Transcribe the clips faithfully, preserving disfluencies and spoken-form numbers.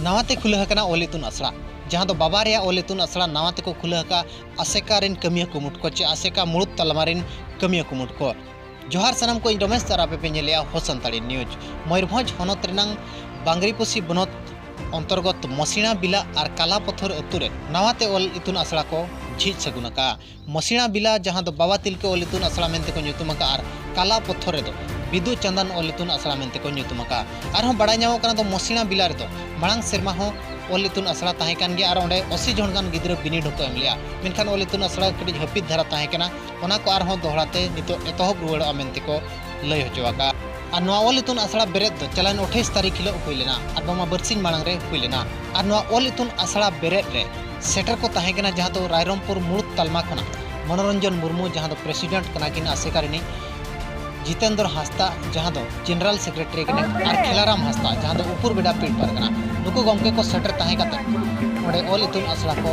ᱱᱟᱣᱟ ᱛᱮ ᱠᱷᱩᱞᱟᱹ ᱟᱠᱟᱱᱟ ᱚᱞ ᱤᱛᱩᱱ ᱟᱥᱲᱟ, ᱡᱟᱦᱟᱸ ᱫᱚ ᱵᱟᱵᱟ ᱨᱮᱭᱟᱜ ᱚᱞ ᱤᱛᱩᱱ ᱟᱥᱲᱟ ᱱᱟᱣᱟ ᱛᱮᱠᱚ ᱠᱷᱩᱞᱟᱹ ᱟᱠᱟᱫ ᱟᱥᱮᱠᱟ ᱨᱮᱱ ᱠᱟᱹᱢᱤᱭᱟᱹ ᱠᱩᱢᱩᱴ ᱠᱚ ᱪᱮ ᱟᱥᱮᱠᱟ ᱢᱩᱲᱩᱫ ᱛᱟᱞᱢᱟ ᱨᱮᱱ ᱠᱟᱹᱢᱤᱭᱟᱹ ᱠᱩᱢᱩᱴ ᱠᱚ᱾ ᱡᱚᱦᱟᱨ ᱥᱟᱱᱟᱢ ᱠᱚ, ᱤᱧ ᱨᱚᱢᱮᱥ ᱟᱨ ᱟᱯᱮ ᱯᱮ ᱧᱮᱞᱮᱜᱼᱟ ᱦᱚ ᱥᱟᱱᱛᱟᱲᱤ ᱱᱤᱭᱩᱡᱽ᱾ ᱢᱚᱭᱩᱨᱵᱷᱚᱸᱡᱽ ᱦᱚᱱᱚᱛ ᱨᱮᱱᱟᱝ ᱵᱟᱝᱨᱤᱯᱚᱥᱤ ᱵᱚᱱᱚᱛ ᱚᱱᱛᱚᱨᱜᱚᱛ ᱢᱚᱥᱤᱬᱟ ᱵᱤᱞᱟ ᱟᱨ ᱠᱟᱞᱟ ᱯᱚᱛᱷᱚᱨ ᱟᱹᱛᱩ ᱨᱮ ᱱᱟᱣᱟ ᱛᱮ ᱚᱞ ᱤᱛᱩᱱ ᱟᱥᱲᱟ ᱠᱚ ᱡᱷᱤᱡ ᱥᱟᱹᱜᱩᱱ ᱟᱠᱟᱫᱼᱟ᱾ ᱢᱚᱥᱤᱬᱟ ᱵᱤᱞᱟ, ᱡᱟᱦᱟᱸ ᱫᱚ ᱵᱟᱵᱟ ᱛᱤᱞᱠᱟᱹ ᱚᱞ ᱤᱛᱩᱱ ᱟᱥᱲᱟ ᱢᱮᱱᱛᱮ ᱠᱚ ᱧᱩᱛᱩᱢ ᱟᱠᱟᱫᱼᱟ, ᱟᱨ ᱠᱟᱞᱟ ᱯᱚᱛᱷᱚᱨ ᱨᱮᱫᱚ ᱵᱤᱫᱩ ᱪᱟᱸᱫᱟᱱ ᱚᱞ ᱤᱛᱩᱱ ᱟᱥᱲᱟ ᱢᱮᱱᱛᱮ ᱠᱚ ᱧᱩᱛᱩᱢ ᱟᱠᱟᱫᱼᱟ᱾ ᱟᱨᱦᱚᱸ ᱵᱟᱲᱟᱭ ᱧᱟᱢᱚᱜ ᱠᱟᱱᱟ ᱫᱚ ᱢᱚᱥᱤᱬᱟ ᱵᱤᱞᱟ ᱨᱮᱫᱚ ᱢᱟᱲᱟᱝ ᱥᱮᱨᱢᱟ ᱦᱚᱸ ᱚᱞ ᱤᱛᱩᱱ ᱟᱥᱲᱟ ᱛᱟᱦᱮᱸ ᱠᱟᱱ ᱜᱮᱭᱟ ᱟᱨ ᱚᱸᱰᱮ ᱟᱥᱤ ᱡᱚᱱ ᱜᱟᱱ ᱜᱤᱫᱽᱨᱟᱹ ᱵᱤᱱᱤᱰ ᱦᱚᱸᱠᱚ ᱮᱢ ᱞᱮᱜᱼᱟ᱾ ᱢᱮᱱᱠᱷᱟᱱ ᱚᱞ ᱤᱛᱩᱱ ᱟᱥᱲᱟ ᱠᱟᱹᱴᱤᱡ ᱦᱟᱹᱯᱤᱫ ᱫᱷᱟᱨᱟ ᱛᱟᱦᱮᱸ ᱠᱟᱱᱟ, ᱚᱱᱟ ᱠᱚ ᱟᱨᱦᱚᱸ ᱫᱚᱦᱲᱟ ᱛᱮ ᱱᱤᱛᱚᱜ ᱮᱛᱚᱦᱚᱵ ᱨᱩᱣᱟᱹᱲᱚᱜᱼᱟ ᱢᱮᱱᱛᱮ ᱠᱚ ᱞᱟᱹᱭ ᱦᱚᱪᱚ ᱟᱠᱟᱫᱼᱟ᱾ ᱟᱨ ᱱᱚᱣᱟ ᱚᱞ ᱤᱛᱩᱱ ᱟᱥᱲᱟ ᱵᱮᱨᱮᱫ ᱫᱚ ᱪᱟᱞᱟᱣᱮᱱ ᱟᱴᱷᱟᱥ ᱛᱟᱹᱨᱤᱠᱷ ᱦᱤᱞᱳᱜ ᱦᱩᱭ ᱞᱮᱱᱟ, ᱟᱨ ᱵᱟᱝᱢᱟ ᱵᱟᱨᱥᱤᱧ ᱢᱟᱲᱟᱝ ᱨᱮ ᱦᱩᱭ ᱞᱮᱱᱟ᱾ ᱟᱨ ᱱᱚᱣᱟ ᱚᱞ ᱤᱛᱩᱱ ᱟᱥᱲᱟ ᱵᱮᱨᱮᱫ ᱨᱮ ᱥᱮᱴᱮᱨ ᱠᱚ ᱛᱟᱦᱮᱸ ᱠᱟᱱᱟ, ᱡᱟᱦᱟᱸ ᱫᱚ ᱨᱟᱭᱨᱚᱝᱯᱩᱨ ᱢᱩᱲᱩᱫ ᱛᱟᱞᱢᱟ ᱠᱷᱚᱱᱟᱜ ᱢᱚᱱᱳᱨᱚᱧᱡᱚᱱ ᱢᱩᱨᱢᱩ, ᱡᱟᱦᱟᱸ ᱫᱚ ᱯᱨᱮᱥᱤᱰᱮᱱᱴ ᱠᱟᱱᱟ ᱠᱤᱱ ᱟᱥᱮᱠᱟ ᱨᱤᱱᱤᱡ, ᱡᱤᱛᱮᱱᱫᱨᱚ ᱦᱟᱸᱥᱫᱟ, ᱡᱟᱦᱟᱸ ᱫᱚ ᱡᱮᱱᱟᱨᱮᱞ ᱥᱮᱠᱨᱮᱴᱟᱨᱤ ᱠᱟᱱᱟᱭ, ᱟᱨ ᱠᱷᱮᱞᱟᱨᱟᱢ ᱦᱟᱸᱥᱫᱟ, ᱡᱟᱦᱟᱸ ᱫᱚ ᱩᱯᱩᱨ ᱵᱮᱰᱟ ᱯᱤᱲ ᱯᱟᱨᱜᱟᱱᱟ, ᱱᱩᱠᱩ ᱜᱚᱢᱠᱮ ᱠᱚ ᱥᱮᱴᱮᱨ ᱛᱟᱦᱮᱸ ᱠᱟᱛᱮ ᱚᱸᱰᱮ ᱚᱞ ᱤᱛᱩᱱ ᱟᱥᱲᱟ ᱠᱚ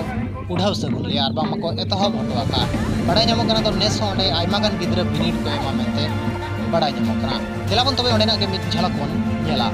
ᱩᱰᱷᱟᱹᱣ ᱥᱟᱹᱜᱩᱱ ᱞᱮᱜᱼᱟ ᱟᱨ ᱵᱟᱝ ᱢᱟᱠᱚ ᱮᱛᱚᱦᱚᱵ ᱦᱚᱴᱚ ᱟᱠᱟᱫᱼᱟ᱾ ᱵᱟᱲᱟᱭ ᱧᱟᱢᱚᱜ ᱠᱟᱱᱟ ᱫᱚ ᱱᱮᱥ ᱦᱚᱸ ᱚᱸᱰᱮ ᱟᱭᱢᱟ ᱜᱟᱱ ᱜᱤᱫᱽᱨᱟᱹ ᱵᱤᱱᱤᱰ ᱠᱚ ᱮᱢᱟ ᱢᱮᱱᱛᱮ ᱵᱟᱲᱟᱭ ᱧᱟᱢᱚᱜ ᱠᱟᱱᱟ᱾ ᱫᱮᱞᱟ ᱵᱚᱱ ᱛᱚᱵᱮ ᱚᱸᱰᱮᱱᱟᱜ ᱜᱮ ᱢᱤᱫ ᱡᱷᱟᱞᱚᱠ ᱵᱚᱱ ᱧᱮᱞᱟ᱾